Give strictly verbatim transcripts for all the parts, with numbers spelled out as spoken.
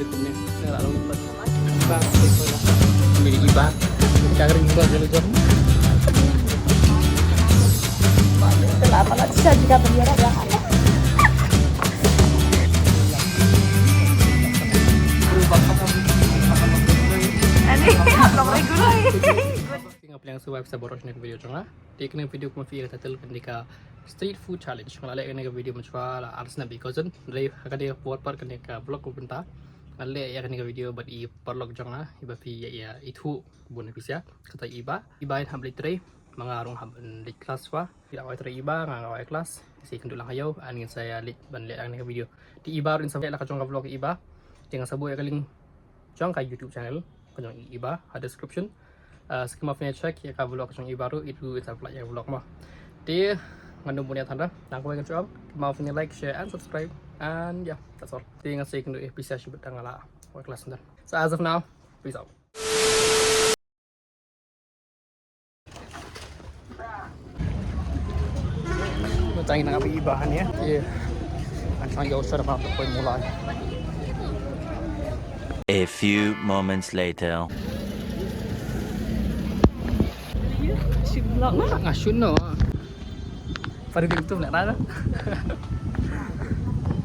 Kumne, nga la long iba. Iba, iba. Kami di iba. Ka ring iba, kalau jam. Ito la, mga siya, di ka pag-iarap, ya. Ani, ang regular. Nga pynlong survive sa baroh shane ka video jong nga. Te kane ka video kumba phi i ha ka title kane ka street food challenge. Nga la leh kane ka video mynshwa la ar snem ba ïa ka jong. Hynrei ha kane ka por pat kane ka vlog ka bynta. Nga la leh ïa kane ka video bad i paralok jong nga iba phi ïa, ïa ithuh bun ha phi sha. Kata i Iba, Iba in hap leit trei, ma nga ruh hap leit klas shwa. Phi la wai trei Iba, nga nga wai klas. Sa ïakynduh lang ha ïew, ngin sa ïa leit ban leh kane ka video. Te Iba ruh in sa leh la ka jong ka vlog Iba. Te ngan sa buh ïa ka link jong ka YouTube channel ka jong Iba ha description. Ah, sa kumba phin ïa check ïa ka vlog ka jong Iba ruh, i ruh i sa pynlait ïa ka vlog mo. Te ngan ym bun ïa than, tang kawei ngan shu ong, kumba phin ïa like, share and subscribe. And yeah, that's all. Te ngan sa ïakynduh ïa phi sha shibit tang nga la wai klas mynta. So as of now, peace out. Ngi tang ïa nga ba Iba hangne. Ïa. Ngan shu ïa usher ba to poi mulai. A few moments later. Shoot vlog na. Nga shoot no. Pari bing tu nak rana.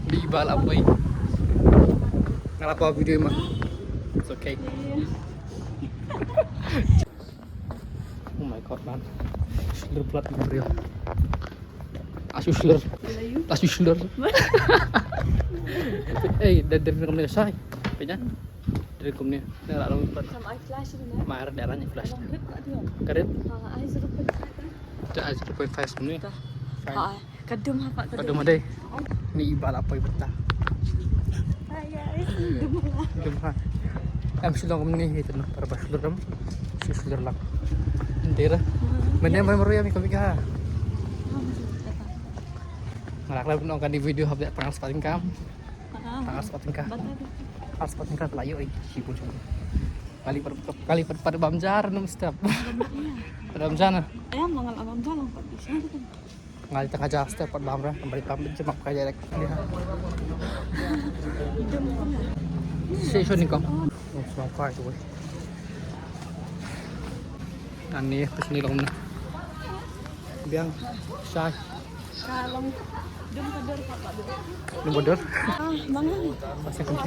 Ba Iba la poi. Nga la poi video ma. It's okay. Oh my God, man. Shlur plat ni real. Asu shlur. Asu shlur. Eh, dari, dari kumne sai. Penya. Dari kumne. Nah, lalu plat. Sama ai flash ni, nah. Mar dari ni flash. Alang grip kat dia. Grip. Ha, ai zero point five, kan? Dah ai zero point five kumne. Dah. Fine. Ha, ai. Ka dum ha pat ka dum. Ka dum ha dei. Ni Iba la poi bynta. Hai, guys. Dum ha. Dum ha. Em shu long kumne hi tang para ba shlur dum. Shu shlur lang. Ndera. Mene mene maru ya mi komik ha. Nga la khlem nang kane video hap dei pang spot tyngka. Pang spot tyngka. Pang spot tyngka la ïoh i shibun shibun. Kali pat, kali pat, pat bam jar num step. Pat bam jar na. Ayam nga la bam jar lang pat. Nga la tang hajar step pat bam ra, bam bam jemap ka direct. Station ni kong. Oh, small car tu. Ani pas ni long na. Biang, shai. Ka long dum ka dor pat pat. Dum ka dor? Ah, mangan. Pas ni kong.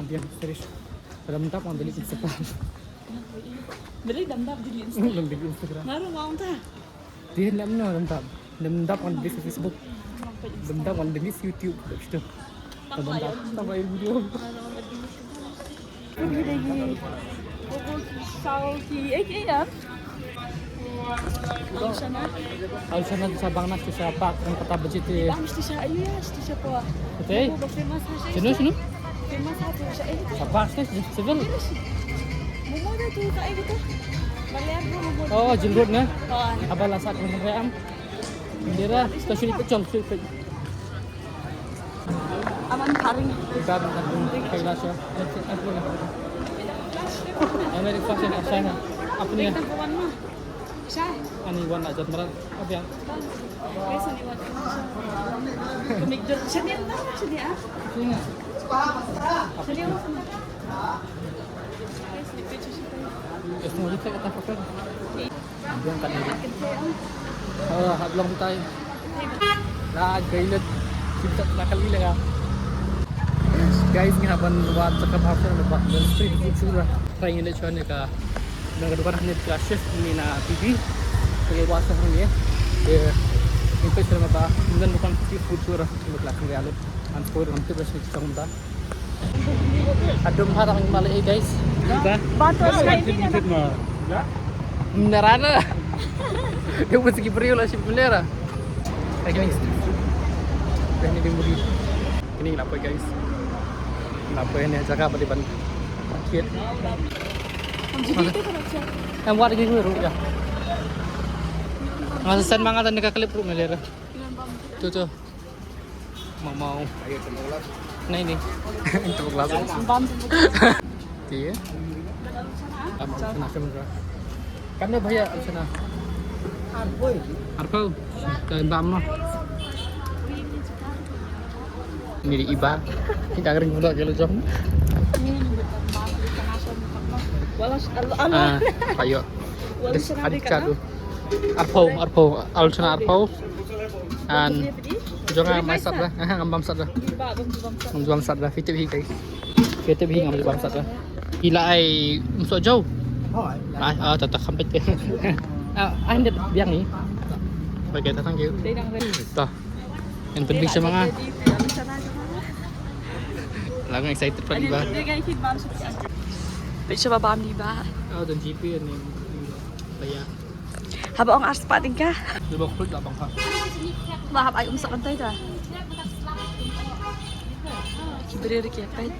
Biang, serius. Dam dap ngan delete Instagram. Beli dam dap delete Instagram. Hmm, dam delete Instagram. Ngaru mau ta? Dei lem no dam dap. Dam dap ngan delete Facebook. Dam dap ngan delete YouTube. Dam dap. Tambah video. Ngaru mau delete. Pergi lagi. Bubur kisau ki. Eh, ki ya? Alshana. Alshana di Sabang na station apa? Kan kata bejit di. Bang station ayu ya, station apa? Betul? Bubur famous ha station. Sino, sino? Famous ha tu sa eh. Sabang station, civil. Momo dah tu ka eh gitu. Baliar tu momo. Oh, jenggot na? Oh. Apa lah saat yang ream? Bendera, kita sini pecol, sini pecol. Aman paring. Kita akan pakai lah, sir. Ayo, mari, pasang, pasang. Apa ni? Kita bukan mah. Siya. Ani wan la jot marat. Apa ya? Guys, ani wan. Kumik jot. Siya niya na, siya niya. Siya niya. Siya niya. Guys, ni picture siya. Guys, ni picture kata pakai. Biang kat ni. Oh, hap long tai. La gailet. Kita la kali la. Guys, ngi hap ban wad jaka bha sha ba ban street food shuwa. Try ngi leh shuwa ne ka. Nang ka dukan ne ka chef ni na T V. Ngi wad sha ne. Ye. Ngi peit sha ba ngan dukan street food shuwa. Ngi la kali alu. An spoil ngan tip sha kita. Adum harang male eh, guys. Ba? Ba to sky ni na. Menera na. Dia pun segi beri lah si menera. Hai guys. Dah ni dia beri. Ini lapar guys. Lapar ni jaga apa di ban. Kit. Em wat lagi guru ya. Ngasa sen mangat ni ka klip ru menera. Tu tu. Mau mau. Nahi nahi. Itu kelas. Bam. Iya. Bam sana kamera. Kamera bhaiya, sana. Arphew. Ka bam noh. Ini di iba. Kita kering pula kalau jom. Ah, ayo. Des adik cadu. Arphew, arphew. Alchana arphew. An jong nga mai sat ba. Ah, ngam bam sat ba. Ngam bam sat ba. Fitip hi guys. Fitip hi ngam bam sat ba. Ila ai mso jo. Ai, ah, tata khampet. Ah, ai ndet biang ni. Okay, thank you. Ta. Yang penting sama nga. Lang excited pa di ba. Picture ba bam di ba. Oh, dan G P ni. Bayar. Haba ong ar spah tyngka. Di bawah kulit lah bang ha. Ba haba ai um sak kyntai ta. Ki bri ri ki peit.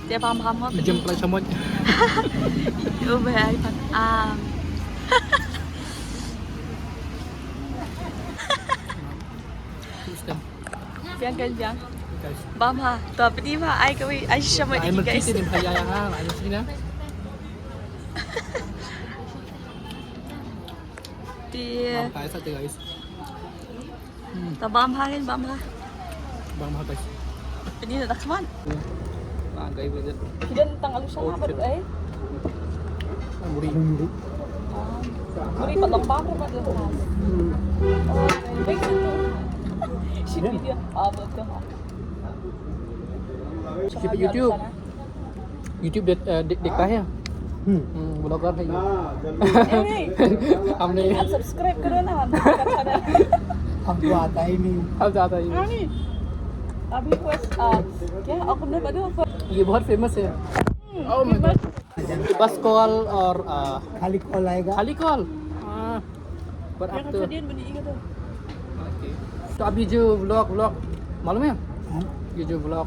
Te bam ha mo. Jem plai samot. Oh, ba ai pat. Am. Teruskan. Biang kan biang. Guys. Bam ha. To pedi ma ai kawei ai samot. Ai guys. Merkit ni payah yang ha. Ai sini. Ti. Bam kai sate guys. Hmm. Ta bam ha kan bam ha. Bam ha guys. Ini dah khmat. Ah, guys, guys. Kita tang alu sana baru eh. Muri. Muri. Muri patang bam dah pada. Hmm. Oh, baik itu. Sini dia. Ah, betul. Siapa YouTube? YouTube dia, eh, dik dik tah ya. Hmm. Hmm, vlogger hai. Amne. Subscribe karo na. Hum to aata hi nahi. Hum to aata hi nahi. Abhi first, uh, kya? Aap ne bado first. Ye bahut famous hai. Oh my God. Bas call aur, uh, khali call aayega. Khali call. Ah. But after. Okay. So, ab ye jo vlog, vlog, malum hai? Ye jo vlog,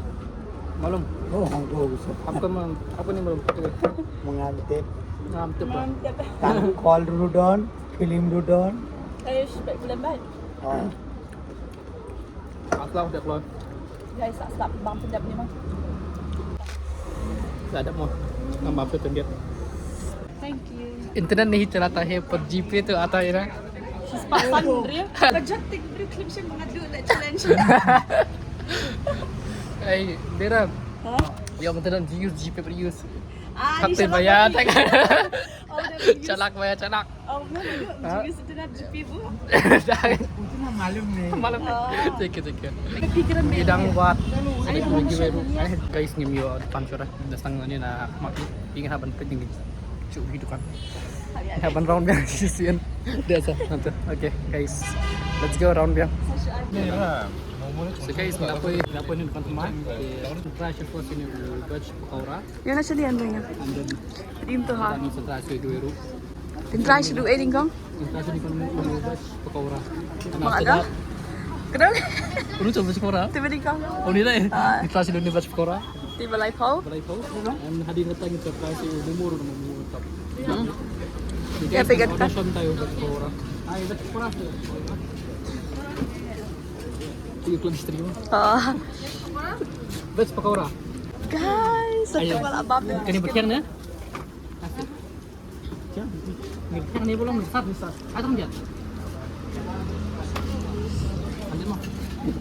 malum? Oh, humko sab. Aapko malum, aapko nahi malum? Mangam tip. Mangam tip. Tang call ruh don, film ruh don. Ayo, shpek film bai. Asla udah keluar. Guys, tak stop bang pendap ni mah. Ada mo. Ngam bam tu tengget. Thank you. Internet nahi chalata hai, par G P to aata hai na. She's pasan real. Kajak tik beri clip sih mengadu le challenge. Hey, Dera. Huh? Yo, internet use G P per use. Ah, kate bayar tak. Chalak bayar chalak. Oh, no, no, no. Juga sedenap G P bu. Itu mah malum ni. Malum ni. Thank you, thank you. Idang wat. Guys, ngim yo depan syura. Dah setengah ni nak mak. Ingin haban pening. Cuk di depan. Haban round biang sisian. Dia sah nanti. Okay, guys. Let's go round biang. So guys, dapoi dapoi ni depan rumah. Try first ini veg pakora. Yo na chali andar. Din to ha. Din try shuh eh ding kong. Pakora. Mak ada. Kenal? Unu coba pakora. Tiba ding kong. Oh ni dai. Kita sih dunia baca pakora. Tiba lai pau. Balai pau. Em hadi datang kita try si umur umur. Ya pegat kan. Shon tayo pakora. Ai baca pakora. Tiga kali stream. Ah. Baca pakora. Guys, satu malam bab. Kani berkian ya? Ni belum ni, sat ni sat. Ada dia. Lanjut mah.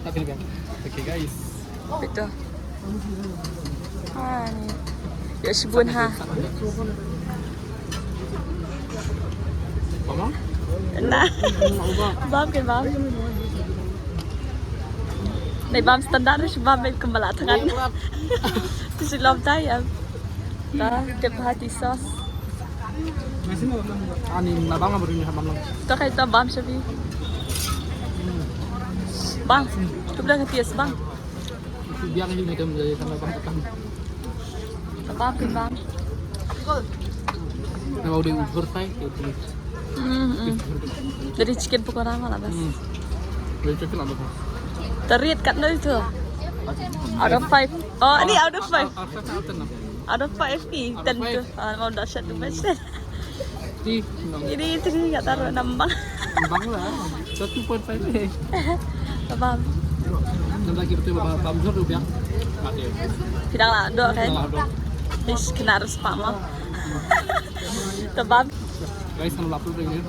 Tapi kan. Okay guys. Betul. Ha ni. Ya shibun ha. Ngam bam? Nah. Bam kan bam. Nai bam standard, shi bam ben kembala tangan. Tu shi lom tai ya. Ta dep ha ti sauce. Ani na bam na baru ni ha bam lang. Ta kai ta bam shabi. Bam. Tu bilang ha ti as bam. Biang ni macam dari sana bam petang. Ta bam phi bam. Na bam dei u jhur sai. Hmm, hmm. Dari chicken pakora ma la bas. Hmm. Dari chicken la bas. Ta rate katno itu? Out of five. Oh, ni out of five. Out of five. Out of five ni. Out of ten five. Tu. Ah, mau dahsyat tu macam. Ti. Ini three ka taruh enam bang. Bang lah. Satu point five ni. Bam. Nampak kita tu bam bam jhur tu biang. Mati. Phi dang lah dok kan? Dang lah dok. Ish, kena harus pama. Tebam. Guys, ngan lap lut ring ne.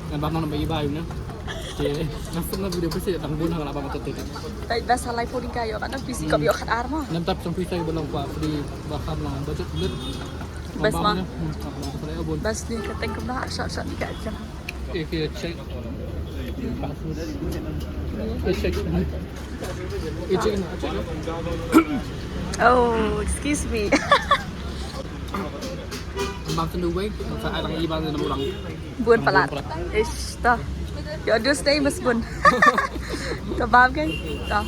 Ngan bam nang ba i ba yu ne. Te ngan sum na video pisa tang bun nang lap bam lut ring. Tai bas halai podi ka yo kan pisi kop yo khat ar ma. Nam tap tang pisa yu ba long kwa free ba kham long budget lut. Bas ma. Bas ni ka teng kumna shot shot ni ka jam. If you check. You check. You check. Oh, excuse me. Bam sien duh wei, sa ai lang i bam sien duh lang. Bun palat. Ish, ta. Yo dus dei mas bun. Ta bam kan? Ta.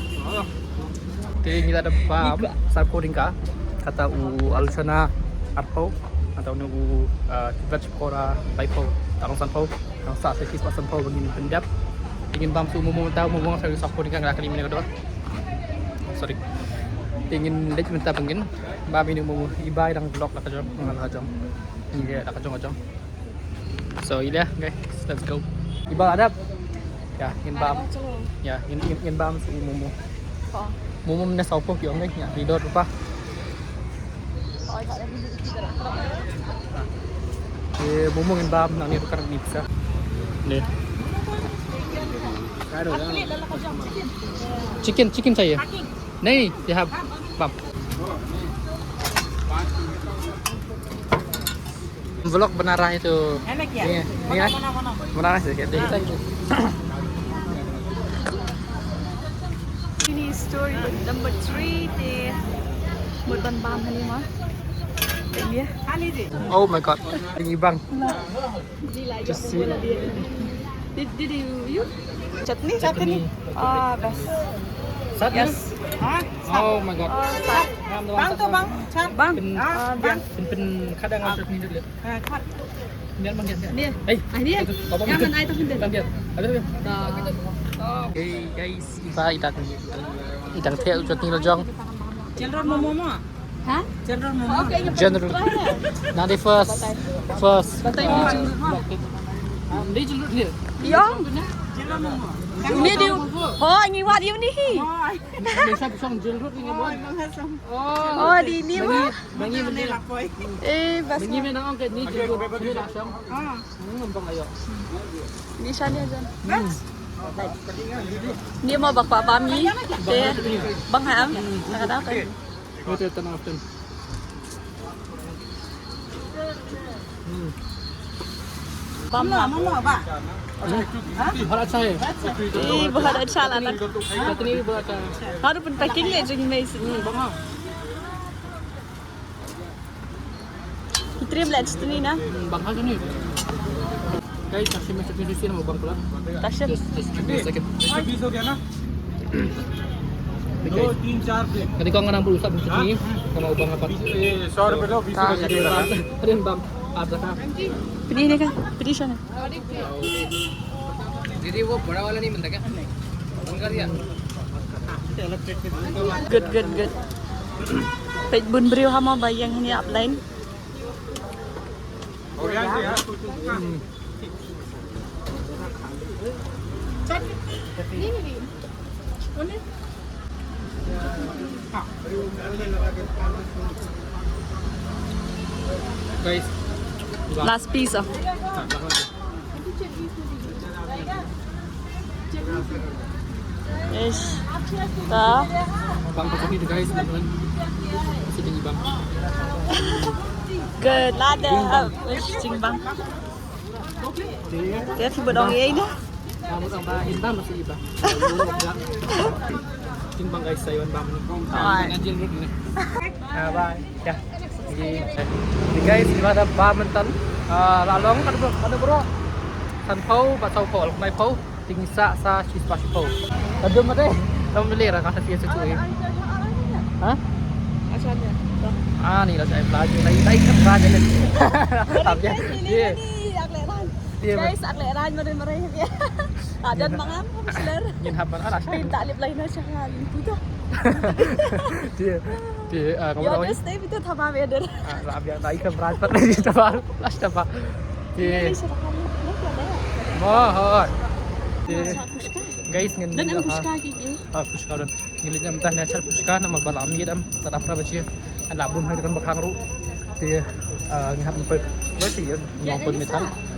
Te ngi la da bam sa ko ding ka. Kata u alu chana arphew, kata u ne u veg pakora laiphew, ta long sanphew. Nang sa sa kis ba sanphew ba ngin pyndep. Te ngin bam sa u momo mynta, u momo sa sa ko ding ka ngi la kali mine ka dor. Sorry. Te ngin leit mynta ba ngin bam ine u momo, i ba i dang vlog la ka jong, la ka jong. Ngi la ka jong ka jong. So, i la, guys, let's go. I ba la dep. Ya, ngin bam. Ya, ngin ngin ngin bam sa u momo. Momo mynne saw phew ki ong ne, ya, i dor rupa. Ye, momo ngin bam nang ni tukar ni pisa. Ni. Chicken, chicken chahiye. Nahi, ye ha bam. Vlog bana raha hai to. Ye, ye. Bana raha hai to. Thank you. Ini story number three te mut ban bam hani ma. Ye. Oh my god. Ini bang. Just see. Did, did you, you? Chutney? Chutney. Ah, bas. Yes. Oh my god. Bang to bang. Chat. Bang. Ah, bang. Pyn pyn khadang chutney dulu. Biar bang biar. Ni. Hey. Ah, ni. Jangan ai tak benda. Bang biar. Ada biar. Hey guys, i ba i dang i dang theh chutney la jong. General momo. Ha? General momo. General. Nang di first. First. Batai ni general. Ni general ni. Yang. General momo. Ni di. Ho, ngi wat yu ni hi. Ni sa song general ni ngi wat. Oh, di ni ma. Mangi ni lapoi. Eh, bas. Mangi me nang ong ke ni general. Ni la song. Ah. Ni ngam bang ayo. Ni shani ajan. Bas. Ni mo bak pa bam ni. Te bang ham. Kadang kan. Wait, wait, ten out of ten. Hmm. Bam na, bam na, ba. बहुत अच्छा है। ये बहुत अच्छा लगा। चटनी भी बहुत अच्छा है। Haru pun packing le jeng mai sini. Hmm, bang ha. Itrim le chutney na. Hmm, bang ha chutney. Guys, tak sih chutney sini mau bang pula. Tasha. Just, just give me a second. बीस हो गया ना? Guys, तीन चार प्लेट tadi kau nganang berusaha chutney, kau mau bang apa? ये सौ रुपए लो, बीस रुपए Ada bang, ada bang. Ada kah? Pedi ni kan? Pedi sana. दीदी, वो बड़ा वाला नहीं बनता क्या? बंद कर दिया। Good, good, good. Peit bun briew ha mo ba ïeng hangne ap line. हो गया जी, हाँ। Guys, Last piece of. Ish. Ta. Bang pacak ni guys, teman-teman. Sini bang. Good. Lada. Ish, jing bang. Dia sibuk dong ye ini. Kamu tambah intan masih iba. Jing bang guys, saya bang. Alright. Ngajin dulu ni. Ah, bye. Ya. Jadi, jadi guys, di mana ba mentan? Ah, la long kan bro, kan bro. San pau, ba sau pau, mai pau. Ting sa sa chi spah chi pau. Aduh mate. Tam beli ra ka sa chi sa chi. Ha? Ah, ni la sa pla ji, lai lai ka pla ji. Tam dia. Ye. Dia. Guys, ak le ran mare mare ya. Adan mangan ko sler. Ngin hap man ala. Pinta lip lain na sha hal itu dah. Dia. Dia, ah, Ya kamu guys, tapi tu thaba beder. Ah, la biang dai ka brat pat ni ta ba. Last ta ba. Dia. Mohon. Dia. Guys, ngin Dan ang pushka kiki. Ah, pushka dan. Ngi leit mynta ne chal pushka namar ba la miet em, ta dap ra ba chi. An la bun hai kan ba khang ru. Te, ah, ngi hap mynta. Ba chi, ngi hap mynta.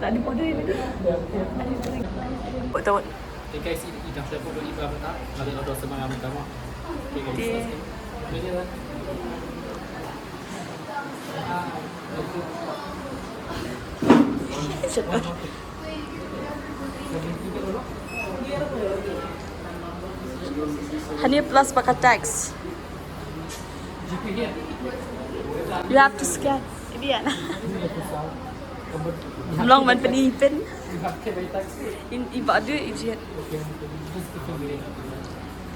Dah ada order ini. Buat tahu. Okay guys, ini dah siap untuk iba kata. Ada order semua yang utama. Okay guys. Dia. Hani plus pakai tax. You have to scan. Ini ya. Long man peni pin. In iba dia ijit.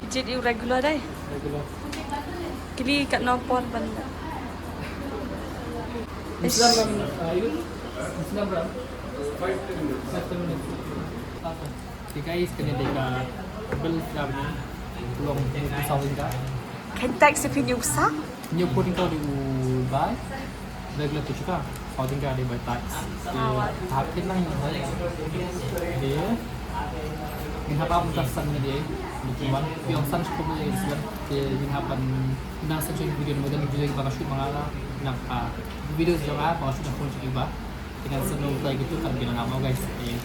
Ijit i regular dai. Kini kat no por ban. Islam ram, uh, you, Islam ram. Five ten minutes. Five ten minutes. Okay guys, kane dei ka bill ka long saw tyngka. Kan tax phi ïoh sa? Hynñiew phew tyngka dei u bai. Regular tu chuka. Saw tyngka dei bai tax. Te hap kit lang. Dei. Ngin hap ap ta san ne dei. Bukan. Phi ong san shuwa ne dei san. Te ngin hap ban nang san shuwa video ne, model video ba nga shoot ma nga. Nang ka video jong nga ba nga shoot na phone shuwa ba. Te ngan san nang try gitu kan bilang apa guys. Eh.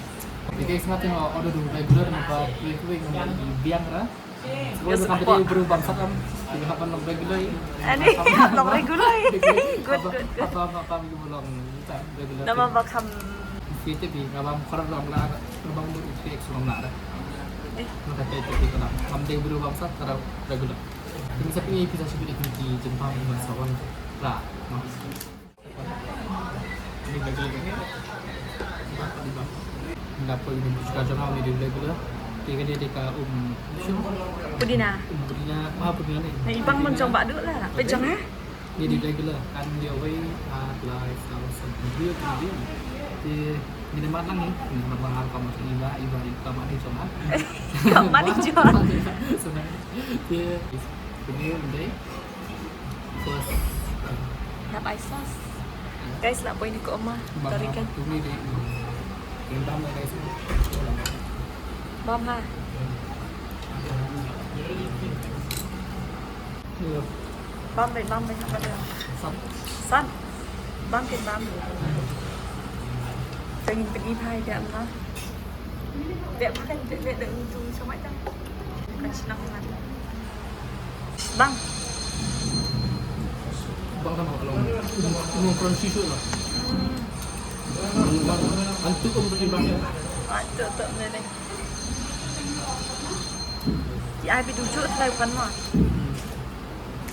Okay guys, nga teng order dei u regular naba khublei khublei ngan biang ra. Yes, kam dei bru bamsap kam. Dei hap ban long regular. Ani, long regular. Good, good, good. Apa, apa, apa, apa, long regular. Nama ba kham. Siete bi, ngabam koran long la, ngabam du ite ek sulam la. Maka te te te koran. Kam dei bru bamsap, koran regular. Ini sapi ni pisa sibi ni jempang ni sawan la. Ni regular ni. Ni dapur ni suka jong ni regular. Tiga dia deka um. Pudina. Um pudina, ah pudina ni. Nah, ibang mun jong badu lah. Pejong ha? Ni regular kan dia wei, ah, lai, saus, dia tu dia. Di ni mat lang ni. Ni mat lang, kamu ni ba, iba ni kamu ni jong ha. Kamu ni jong. Senang. Dia ini udah. Sauce. Nap ai sauce. Guys, la poi ni ko ma. Tarikan. Tumi di. Rendam lah guys. Bam ha. Bam bai, bam bai, bam bai. Sat. Sat. Bam kin bam. Tengin pegi phai dia ma. Dia makan dia dia tu sama macam. Kan senang kan. Bang. Bang sama kalau mau Francis lah. Bang, antuk pun beri bang. Antuk tak mana ni. Ki ai bi dujuk try bukan mah.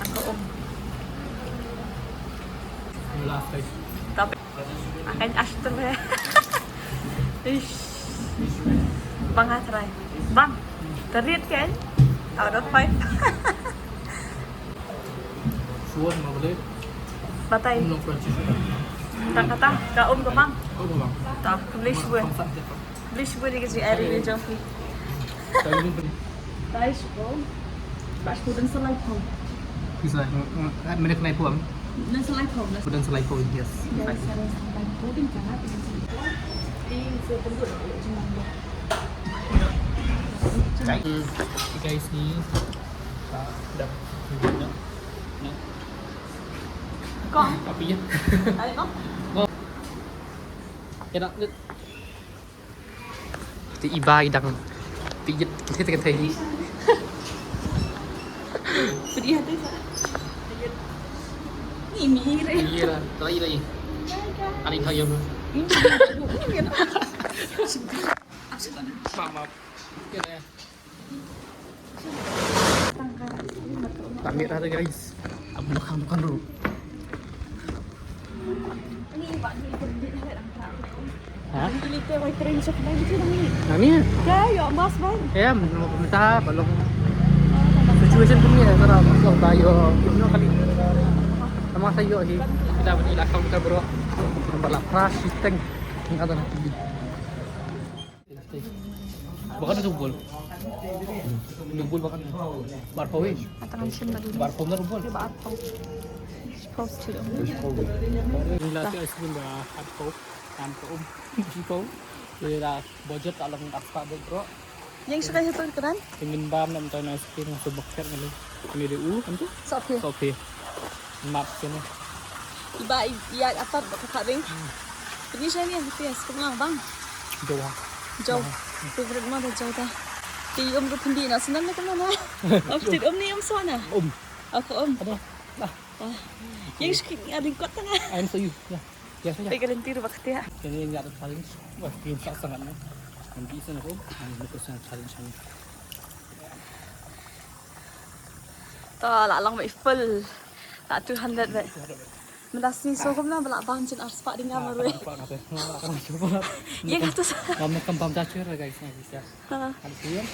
Aku om. Last time. Tapi akan ash tu ya. Ish. Bang ha try. Bang. Terit kan? Out of five. Suan ma boleh. Batai. Belum Francis. Tak kata, ka om ke bang. Oh, bang. Tak, English word. English word ke si ari ni jong. Dai shuko. Ba shuko dan selai pho. Bisa, eh, eh, mana kenai pho am? Dan selai pho. Dan selai pho, yes. Dan selai pho din kana. Guys, ni. Dah. Kong. Tapi ya. Tarik kong. Kena. Ti iba idang. Ti jet, ti ti ti. Pedi hati sa. Ni mi re. Iya lah, try lagi. Ani kau yang. Ini kan. Maaf, maaf. Kena ya. Tamit ada guys. Abu makan bukan dulu. Ha? Nami? Ya, ya, mas bang. Ya, belum pemerintah, belum. Situation pun ni, kalau masuk tayo, you know kali. Sama saya hi. Kita beli lakau kita bro. Nampak lah pras sistem. Enggak ada nanti. Bakan tu bol. Ni bol bakan. Bar pawin. Atang sim baru. Bar pawin na bol. Bar pawin. Post tu. Ni la tu ice cream ba hat pawin. Kan pawin. Ji pawin. Ni la budget alam tak tak bro. Yang suka satu keran? Ingin bam nak minta ice cream masuk bucket ni. Ni dia u kan tu? Sopi. Sopi. Map sini. Iba i-, iya atat ba ka ring. Pini sha ni pia skep ngang bang. Jawa. Jaw. Favorite ma da jaw ta. Ti um rup hindi na senang na kemana? Of ti um ni um sana. Um. Aku um. Ada. Lah. Yang sikit ni ada kuat tengah. I'm so you. Ya. Ya saya. Pai ka lynti ruh ba ktiah. Kini ngi ïa challenge. Wah, kini sa sangat ne. Ngi sa ne ko. Ngi ko sa challenge ni. To la long ba i full. La two hundred ba. Mynta sngi so kumno ba la bam jin arspah ding marwei. Ïa kata sa. Ngam kam bam da chur guys, guys ya. Ha. Kan siem.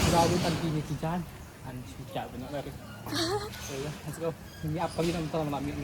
Sudah lu kan kini kijan. An shu cak bynta lari. Let's go. Ni apa ni nang tang nak mi.